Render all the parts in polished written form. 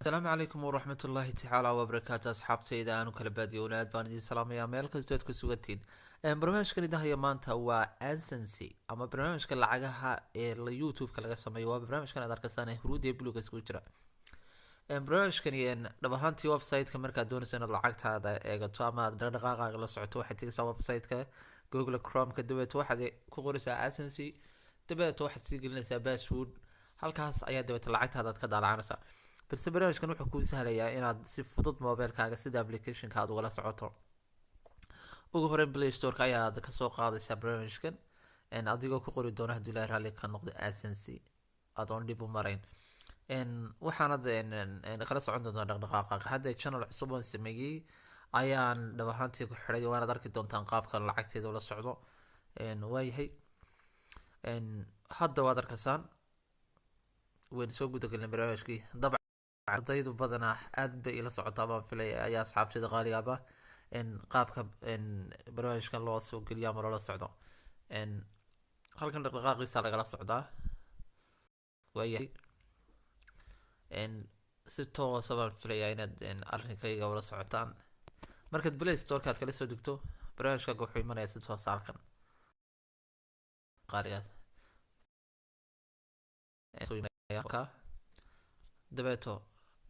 Asalaamu calaykum waraxmatullaahi tacaala wabarakaatu. Asxaabtayda aanu kala baadiyoona, aad baan idin salaamayaa meel kastoo aad ku sugantiin. Barnaamijkan idahaya maanta waa AdSense ama barnaamijka lacagaha ee la YouTube-ka laga sameeyo. Waa barnaamijkan aad arkaysaan ee huruud iyo buluuga iskugu jira. Barnaamijkani dhab ahaantii website-ka markaad doonayso inaad lacagtaada eegato ama aad dhaqdhaqaaqaaga la socoto, waxaad tegaysaa website-ka Google Chrome-ka, dabeeto waxaad ku qoraysaa AdSense, dabeeto waxaad sii gelinaysaa password. Halkaas ayaa dabeeto lacagtaada aad ka daalacanaysaa. Balse barnaamijkan wuxuu kuu sahlayaa inaad si fudud mobilkaaga sida applicationka aad ugala socoto. Ugu horeyn Play Storeka ayaad kasoo qaadaysaa barnaamijkan, adigoo ku qori doona, haddii Ilahay raalli ka noqdo, AdSense, adoon dhib u marayn. Waxaanad kala socon doontaa dhaqdhaqaaqa. Hadda channel cusub oon sameeyey ayaan dhab ahaantii ku xidhay, waanaad arki doontaan qaabkan lacagteeda ula socdo. Waayahay, hadda waad arkaysaan waynu soo gudagelnay barnaamijkii. Dabcan ardaydu badanaa aad bay ila socotaa baan filaya ayaa asxaabtayda qaaligaaba qaabka barnaamijkan loo soo geliyo ama loola socdo. Halkan dhaqdhaqaaqiisa lagala socdaa. Waayahay, si toosa baan filayaa inaad arrinkayga ula socotaan. Markaad Play Storeka aad kala soo degto, barnaamijkaaga wuxuu imanaya si toosa halkan qaaligaad. Dabeeto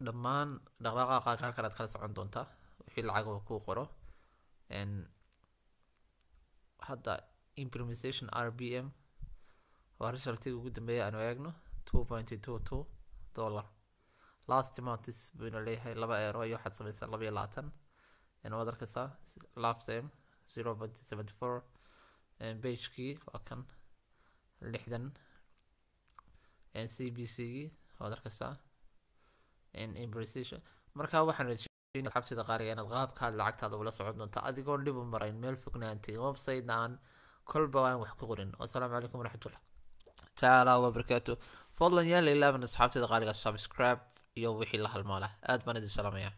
dhammaan dhaqdhaqaaqaaga halkan aad kala socon doontaa, wixii lacag oo kuu qoro. Hadda implementation RPM waa resultiga ugu dambeeya aanu eegno, $2.22. Last months buyna leeyahay 2 euro iyo waxaad sameysaa 22. Waad arkaysaa lifetime 0.74, pagekii waa kan 60, CPC gii waad arkaysaa imprecision. Marka waxaan rajeynaya, asxaabtida qaaliga, inaad qaabkaad lacagtaada ula socon doonto adigoon dhib u marayn meel fogna aan tegin, website aan kolba aan wax ku qorin. Wasalaamu calaykum waraxmatullah tacaala wabarakaatu. Fadlan yaa la ilaaban, asxaabtida qaaliga, subscribe iyo wixii la halmaala. Aad baan idin salaamaya.